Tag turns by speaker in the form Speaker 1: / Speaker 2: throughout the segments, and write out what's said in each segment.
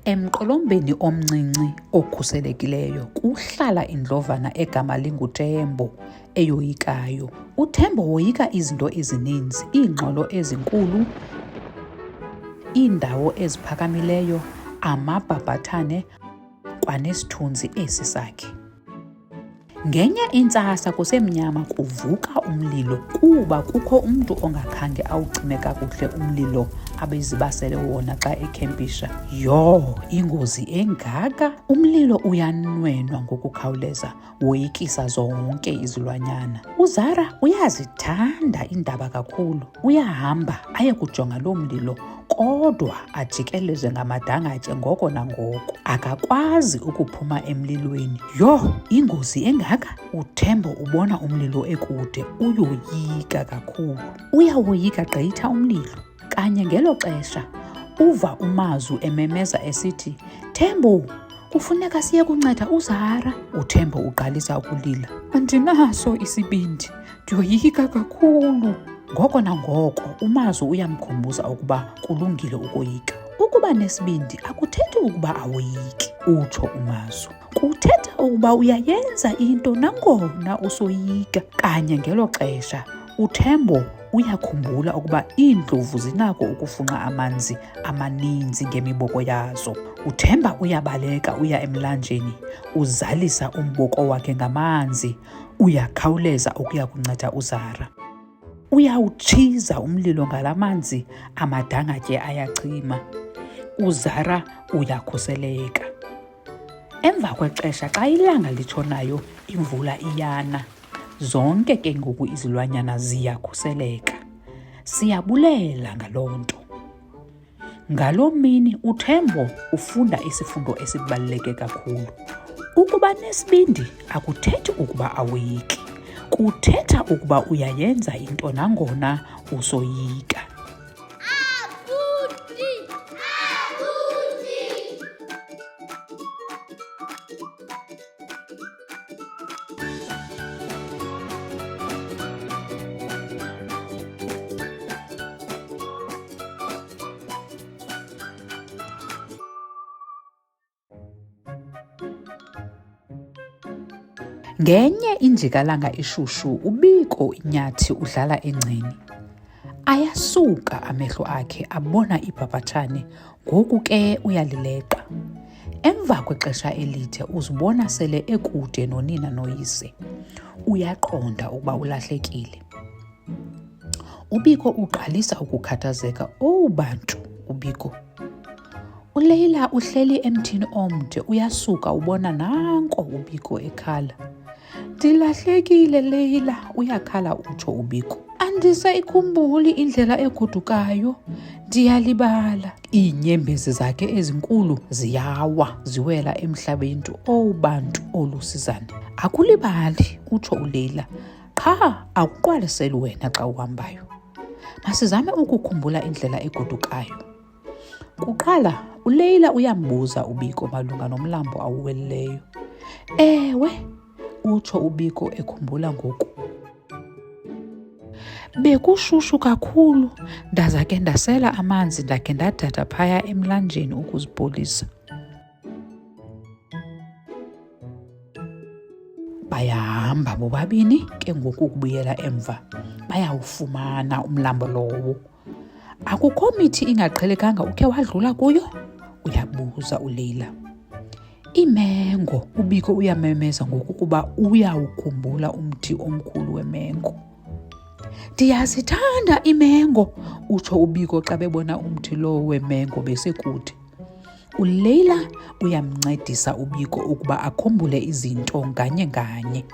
Speaker 1: Emqolombeni omncinci okhuselekileyo kuhlala indlovana egama linguTembo eyoyikayo. UTembo woyika izinto ezininzi, iingxolo ezinkulu, iindawo eziphakamileyo, amabhabhathane kwanesithunzi esi sakhe. Ngenye intsasa kusemnyama kuvuka umlilo kuba kukho umntu ongakhange awucime kakuhle umlilo abezibasele wona xa ekhempisha. Yho, ingozi engaka! Umlilo uyanwenwa ngokukhawuleza woyikisa zonke izilwanyana. UZara uyazithanda iindaba kakhulu. Uyahamba aye kujonga loo mlilo kodwa ajikelezwe ngamadangatye ngoko nangoko. Akakwazi ukuphuma emlilweni. Yho, ingozi engaka! UThembo ubona umlilo ekude, uyoyika kakhulu. Uyawoyika gqitha umlilo. Kanye ngelo xesha uva uMazu ememeza esithi, Thembo, kufuneka siye kunceda uZara. UThembo uqalisa ukulila. Andinaso isibindi, ndiyoyika kakhulu. Ngoko nangoko uMazu uyamkhumbuza ukuba kulungile ukoyika. Ukuba nesibindi akuthethi ukuba awoyiki, utsho uMazu. Kuthetha ukuba uyayenza into nangona usoyika. Kanye ngelo xesha uThembo uyakhumbula ukuba iindlovu zinako ukufunxa amanzi amaninzi ngemiboko yazo. UThemba uyabaleka uya emlanjeni, uzalisa umboko wakhe ngamanzi, uyakhawuleza ukuya kunceda uZara. Uyawutshiza umlilo ngala manzi, amadangatye ayacima. UZara uyakhuseleka. Emva kwexesha xa ilanga litshonayo imvula iyana. Zonke ke ngoku izilwanyana ziyakhuseleka. Siyabulela ngaloo nto. Ngaloo mini uThembo ufunda isifundo esibaluleke kakhulu. Ukuba nesibindi akuthethi ukuba awoyiki. Kuthetha ukuba uyayenza into nangona usoyika. Ngenye injikalanga eshushu uBiko inyathi udlala engceni. Ayasuka amehlo akhe abona ibhabhathane ngoku ke uyalileqa. Emva kwexesha elide uzibona sele ekude nonina noyise. Uyaqonda ukuba ulahlekile. UBiko uqalisa ukukhathazeka. Owu bantu, uBiko. ULeila uhleli emthini omde uyasuka ubona nanko uBiko ekhala. Ndilahlekile Leila, uyakhala utsho uBiko. Andisayikhumbuli indlela egodukayo, ndiyalibala. Iinyembezi zakhe ezinkulu ziyawa ziwela emhlabeni. Owu bantu olusizana. Akulibali, utsho uLeila. Qha akuqwaliseli wena xa uhambayo. Masizame ukukhumbula indlela egodukayo. Kuqala, uLeila uyambuza uBiko malunga nomlambo awuwelileyo. Ewe, utsho uBiko ekhumbula ngoku. Bekushushu kakhulu, ndaza ke ndasela amanzi ndakhe ndadada phaya emlanjeni ukuzipholisa. Bayahamba bobabini ke ngoku ukubuyela emva, bayawufumana umlambo lowo. Akukho mithi ingaqhelekanga ukhe wadlula kuyo? Uyabuza uLeila. Imengo, uBiko uyamemeza ngoku kuba uyawukhumbula umthi omkhulu wemengo. Ndiyazithanda imengo, utsho uBiko xa bebona umthi lowo wemengo besekude. ULeila uyamncedisa uBiko ukuba akhumbule izinto nganye nganye.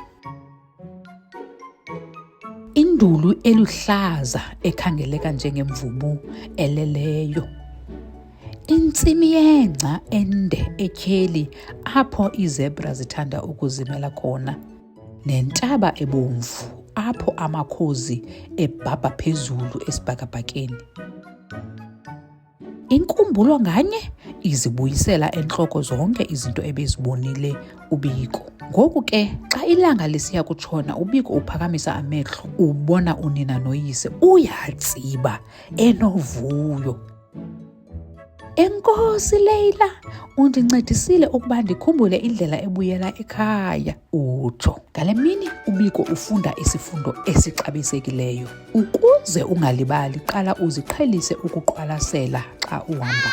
Speaker 1: Indulu eluhlaza ekhangeleka njengemvubu eleleyo. Intsimi yengca ende etyheli apho iizebra zithanda ukuzimela khona. Nentaba ebomvu apho amakhozi ebhabha phezulu esibhakabhakeni. Inkumbulo nganye izibuyisela entloko zonke izinto ebezibonile uBiko. Ngoku ke xa ilanga lisiya kutshona uBiko uphakamisa amehlo ubona unina noyise uyatsiba enovuyo. Enkosi Leila, undincedisile ukuba ndikhumbule indlela ebuyela ekhaya, utsho. Ngale mini uBiko ufunda isifundo esixabisekileyo. Ukuze ungalibali, qala uziqhelise ukuqwalasela xa uhamba.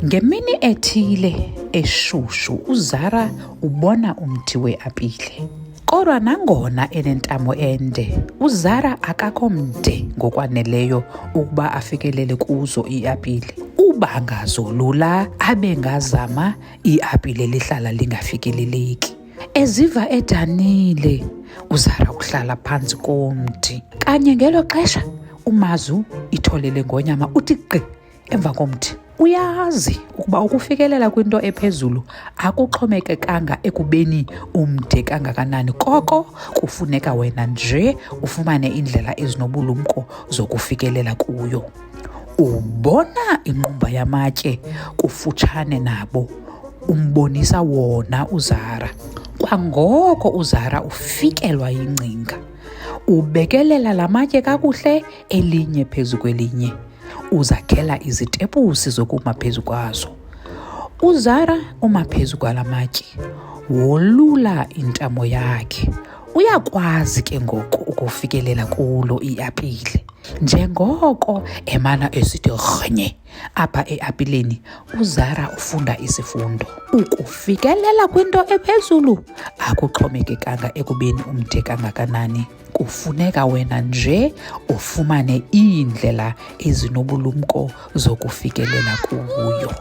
Speaker 1: Ngemini ethile eshushu uZara ubona umthi weapile. Kodwa nangona enentamo ende, uZara akakho mde ngokwaneleyo ukuba afikelele kuzo iiapile. Uba ngazolula abe ngazama iapile lihlala lingafikeleleki. Eziva edanile, uZara uhlala phantsi komthi. Kanye ngelo xesha, uMazu ithole lengonyama uthi gqi emva komthi. Uyazi ukuba ukufikelela kwinto ephezulu akuxhomekekanga ekubeni umde kangakanani, koko kufuneka wena nje ufumane iindlela ezinobulumko zokufikelela kuyo. Ubona inqumba yamatye kufutshane nabo, umbonisa wona uZara. Kwangoko uZara ufikelwa yingcinga. Ubekelela la matye kakuhle elinye phezu kwelinye. Uzakhela izitepusi zokuma phezu kwazo. UZara uma phezu kwala matye, wolula intamo yakhe. Uyakwazi ke ngoku ukufikelela kulo iapile. Njengoko emana esithi rhnye apha eapileni, uZara ufunda isifundo. Ukufikelela kwinto ephezulu akuxhomekekanga ekubeni umde kangakanani. Kufuneka wena nje ufumane iindlela ezinobulumko zokufikelela kuyo.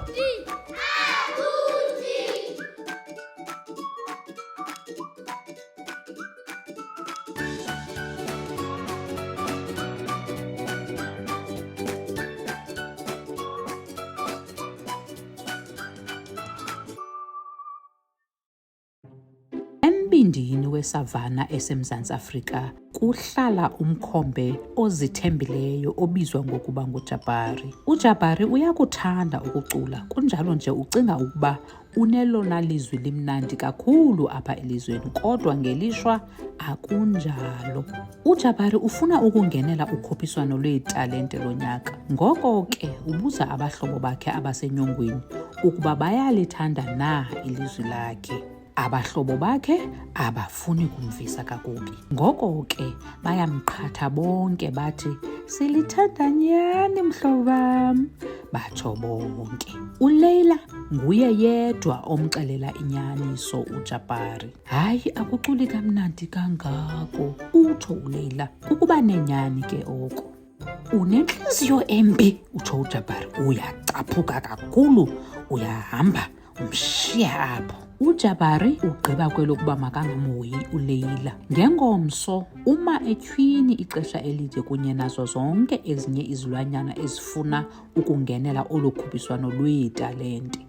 Speaker 1: Embindini wesavana eseMzantsi Afrika kuhlala umkhombe ozithembileyo obizwa ngokuba nguJabhari. UJabhari uyakuthanda ukucula, kunjalo nje ucinga ukuba unelona lizwi limnandi kakhulu apha elizweni, kodwa ngelishwa akunjalo. UJabari ufuna ukungenela ukhuphiswano lweetalente lonyaka. Ngoko ke ubuza abahlobo bakhe abasenyongweni ukuba bayalithanda na ilizwi lakhe. Abahlobo bakhe abafuni kumvisa kakubi. Ngoko ke bayamqhatha bonke bathi, Silithanda nyhani mhlobo wam, batsho bonke. ULeila nguye yedwa omxelela inyaniso uJabari. Hayi, akuculi kamnandi kangako, utsho uLeila. Kukuba nenyani ke oko. Unentliziyo embi, utsho uJabari. Uyacaphuka kakhulu, uyahamba umshiya apho. UJabari ugqiba kwelokuba makangamhoyi uLeila. Ngengomso uma etyhwini ixesha elide kunye nazo zonke ezinye izilwanyana ezifuna ukungenela olu khuphiswano lweetalente.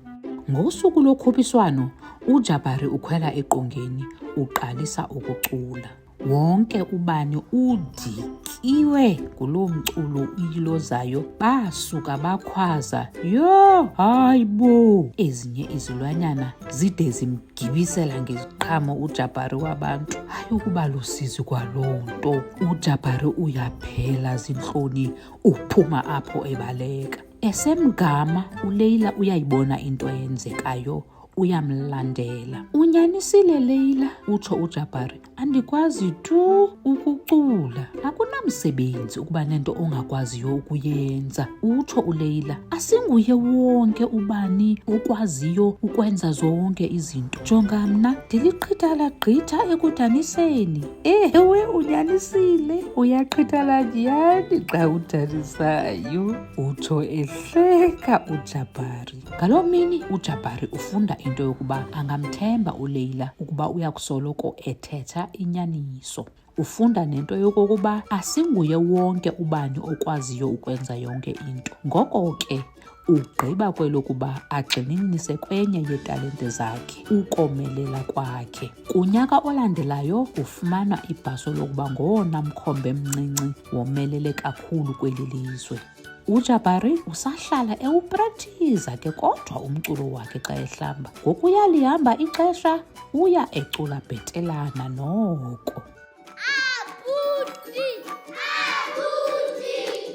Speaker 1: Ngosuku lokhuphiswano, uJabari ukhwela eqongeni uqalisa ukucula. Wonke ubani udikiwe nguloo mculo uyilozayo, basuka bakhwaza, Yho, hayi bo! Ezinye izilwanyana zide zimgibisela ngeziqhamo uJabhari wabantu. Hayi ukuba lusizi kwaloo nto! UJabhari uyaphela zintloni, uphuma apho ebaleka. Esemgama, uLeila uyayibona into eyenzekayo uyamlandela. Unyanisile Leila, utsho uJabhari, andikwazi tu ukucula. Akunamsebenzi ukuba nento ongakwaziyo ukuyenza, utsho uLeila. Asinguye wonke ubani okwaziyo ukwenza zonke izinto. Jonga mna, ndiliqhithala gqitha ekudaniseni. Ewe, unyanisile, uyaqhithala nyhani xa udanisayo, utsho ehleka uJabhari. Ngaloo mini uJabhari ufunda into yokuba angamthemba uLeila ukuba uya kusoloko ethetha inyaniso. Ufunda nento yokokuba asinguye wonke ubani okwaziyo ukwenza yonke into. Ngoko ke ugqiba kwelokuba agxininise kwenye yeetalente zakhe, ukomelela kwakhe. Kunyaka olandelayo ufumana ibhaso lokuba ngowona mkhombe mncinci womelele kakhulu kweli lizwe. UJabari usahlala ewuprakthiza ke kodwa umculo wakhe xa ehlamba. Ngokuya lihamba ixesha uya ecula bhetelana noko.
Speaker 2: Abuti! Abuti!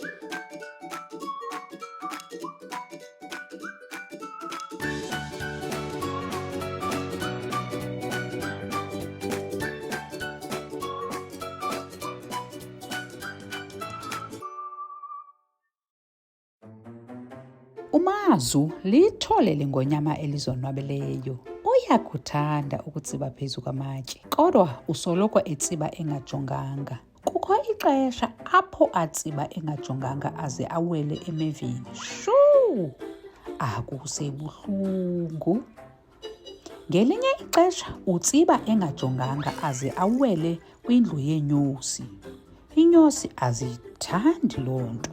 Speaker 1: Umazu lithole lengonyama elizonwabeleyo. Uyakuthanda ukutsiba phezu kwamatye, kodwa usoloko etsiba engajonganga. Kukho ixesha apho atsiba engajonganga aze awele emeveni. Shuu! Akusebuhlungu. Ngelinye ixesha utsiba engajonganga aze awele kwindlu yeenyosi. Inyosi aziyithandi loo nto.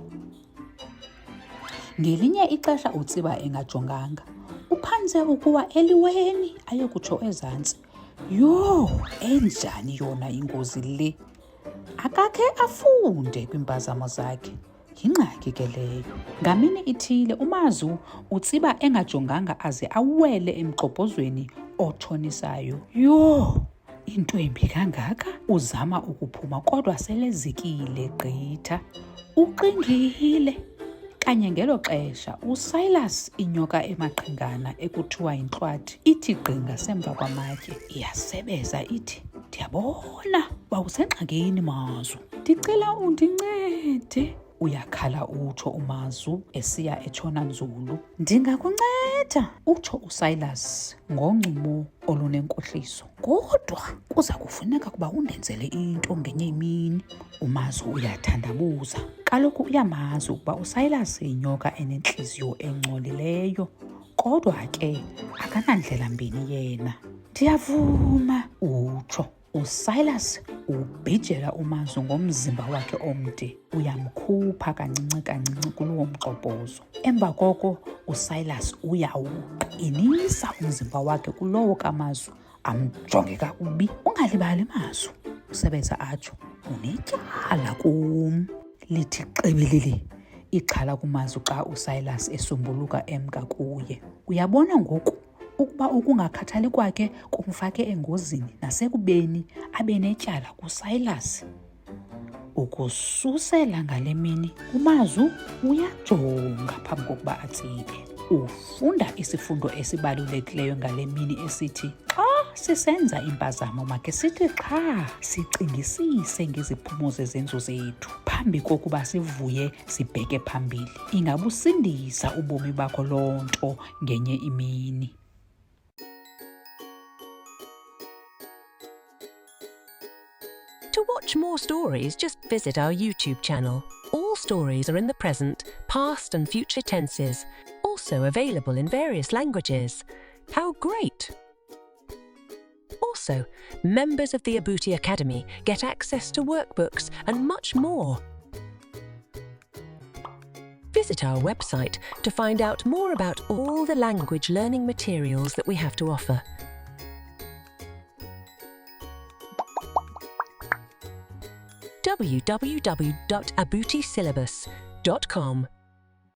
Speaker 1: Ngelinye ixesha utsiba engajonganga, uphantse ukuwa eliweni ayokutsho ezantsi. Yho, enjani yona ingozi le! Akakhe afunde kwiimpazamo zakhe. Yingxaki ke leyo. Ngamini ithile uMazu utsiba engajonganga aze awele emgxobhozweni otshonisayo. Yho! Into embi kangaka? Uzama ukuphuma kodwa selezikile gqitha. Uxingile. Kanye ngelo xesha uSilas inyoka emaqhingana ekuthiwa yintlwathi ithi gqi ngasemva kwamatye iyasebeza ithi, Ndiyabona uba usengxakini Mazu. Ndicela undincede, uyakhala utsho uMazu esiya etshona nzulu. Ndingakunceda, utsho uSilas ngoncumo olunenkohliso. Kodwa kuza kufuneka ukuba undenzele into ngenye imini. UMazu uyathandabuza. Kaloku uyamazi ukuba uSilas yinyoka enentliziyo engcolileyo. Kodwa ke akanandlela mbini yena. Ndiyavuma, utsho. USilas ubhijela uMazu ngomzimba wakhe omde, uyamkhupha kancinci kancinci kulowo mgxobhozo. Emva koko uSilas uyawuqinisa umzimba wakhe kulowo kaMazu, amjonge kakubi. Ungalibali Mazu, usebeza atsho, unetyala kum. Lithi xibilili ixhala kuMazu xa uSilas esombuluka emka kuye. Uyabona ngoku ukuba ukungakhathali kwakhe kumfake engozini nasekubeni abe netyala kuSilas. Ukususela ngale mini uMazu uyajonga phambi kokuba atsibe. Ufunda isifundo esibalulekileyo ngale mini esithi xa sisenza impazamo makhe sithi xha sicingisise ngeziphumo zezenzo zethu phambi kokuba sivuye sibheke phambili. Ingabusindisa ubomi bakho loo nto ngenye imini.
Speaker 3: To watch more stories, just visit our YouTube channel. All stories are in the present, past, and future tenses, also available in various languages. How great! Also, members of the Abuti Academy get access to workbooks and much more. Visit our website to find out more about all the language learning materials that we have to offer. www.abutisyllabus.com.